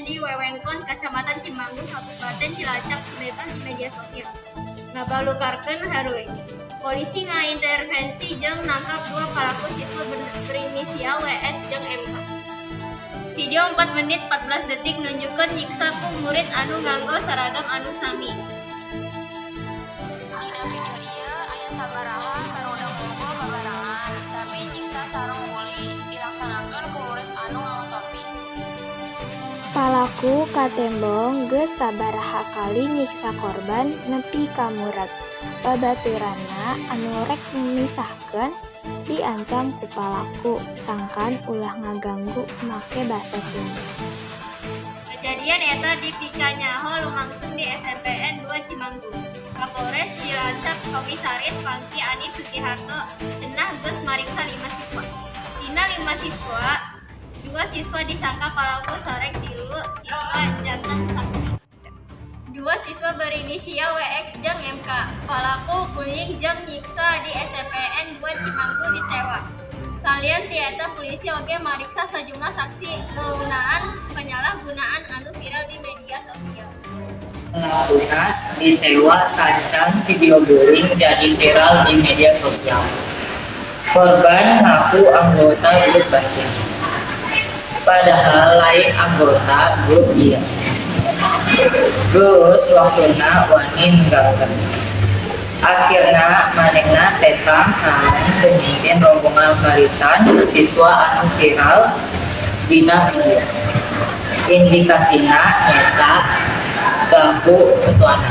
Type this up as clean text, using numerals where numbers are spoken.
di wewengkon Kacamatan Cimanggu, Kabupaten Cilacap, sumebar di media sosial, ngabalukarkeun heureuy. Polisi ngaintervensi jeung nangkap dua palaku siswa berinisial WS jeung MK. Video 4 menit 14 detik nunjukkeun nyiksa ku murid anu nganggo saragam anu sami. Dina video ieu aya sabaraha barudak ngumpul babarengan, tapi nyiksa sareng bully dilaksanakeun ku murid anu nganggo topi. Palaku katembong geus sabaraha kali nyiksa korban nepi ka murag. Babaturanna anu rek misahkeun diancam ku palaku sangkan ulah ngaganggu make basa Sunda. Kejadian eta dipikanyaho lumangsung di SMPN 2 Cimanggu. Kapolres Cilacap Komisaris Pangky Ani Sugiharto cenah geus mariksa 5 siswa. Tina 5 siswa, dua siswa disangka palaku sareng tilu siswa janten saksi. Dua siswa berinisial WX jeung MK, palaku bullying jeung nyiksa di SMPN 2 Cimanggu ditewa. Salian ti eta, polisi oge mariksa sajumlah saksi ngeunaan penyalahgunaan anu viral di media sosial. Pelakuna ditewa sancan video bullying jadi viral di media sosial. Korban ngaku anggota grup basis. Padahal lain anggota grup ieu. Geus waktuna wani ninggalkeun. Akhirna manehna tepang sareng pemimpin rombongan barisan siswa anu viral dina video. Indikasina nyaeta baku ketuana.